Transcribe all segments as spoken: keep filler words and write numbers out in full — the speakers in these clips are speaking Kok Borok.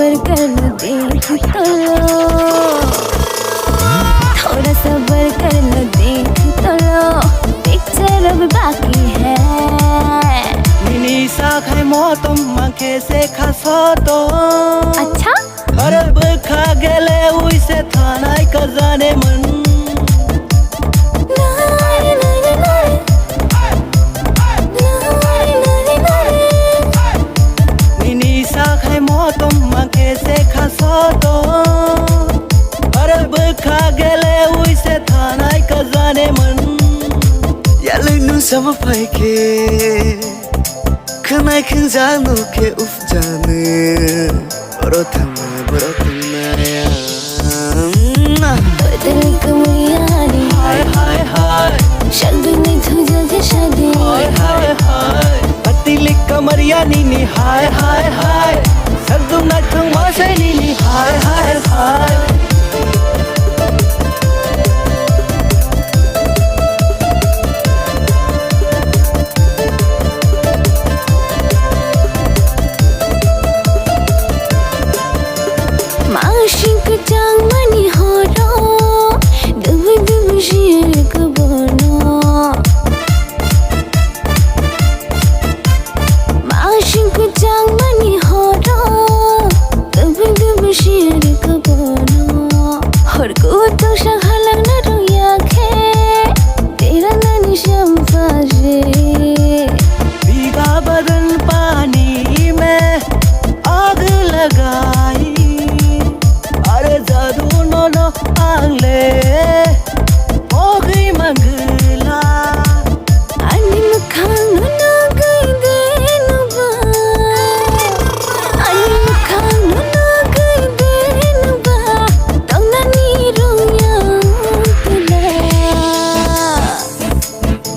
सबर कर लो, देख तो लो, थोड़ा सबर कर लो, देख तो लो, पिक्चर अभी बाकी है। Nini sakhai motom mangkhe se khasoto. Acha? Aro bwkha gele uise thanai kajane man. Nini sakhai motom mangkhe se khasoto. Aro bwkha gele uise thanai kajane man. Yalai nung sama phaikhe. Khwnai khwngjak nukhe ufjani. Oro thangna, boro thangna ya. Bottle kamariani. Hai, hai, hai. Shagduni thuja ke shadi. Hai, hai, hai. Patili kamariani ni. Hai, hai, hai. Shagdun nai thang masai ni ni. Hai, hai, hai. Masing kwchang mani horo, dubu dubu shir kubono. Masing kwchang mani horo, dubu dubu shir kubono. Hor kutung sang halangna rung yakhe, tera nani shampajre. Bhiga badan pani mein aag lagai. Are jadu nono angle ogwi mangla. Ani mukhang no nugwi de nuba. Ani mukhang no nugwi de nuba. Tongnani rung yang kula.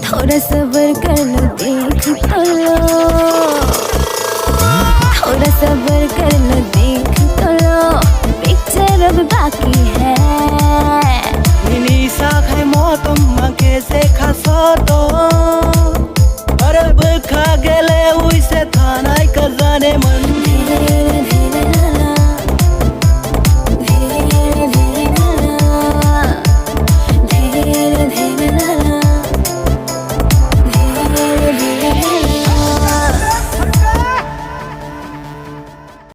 थोड़ा सबर कर लो, देख तो लो, थोड़ा सबर कर लो, देख तो लो, पिक्चर अभी बाकी है। Nini sakhai motom mangkhe se khasoto. Aro bwkha gele uise thanai kajane man.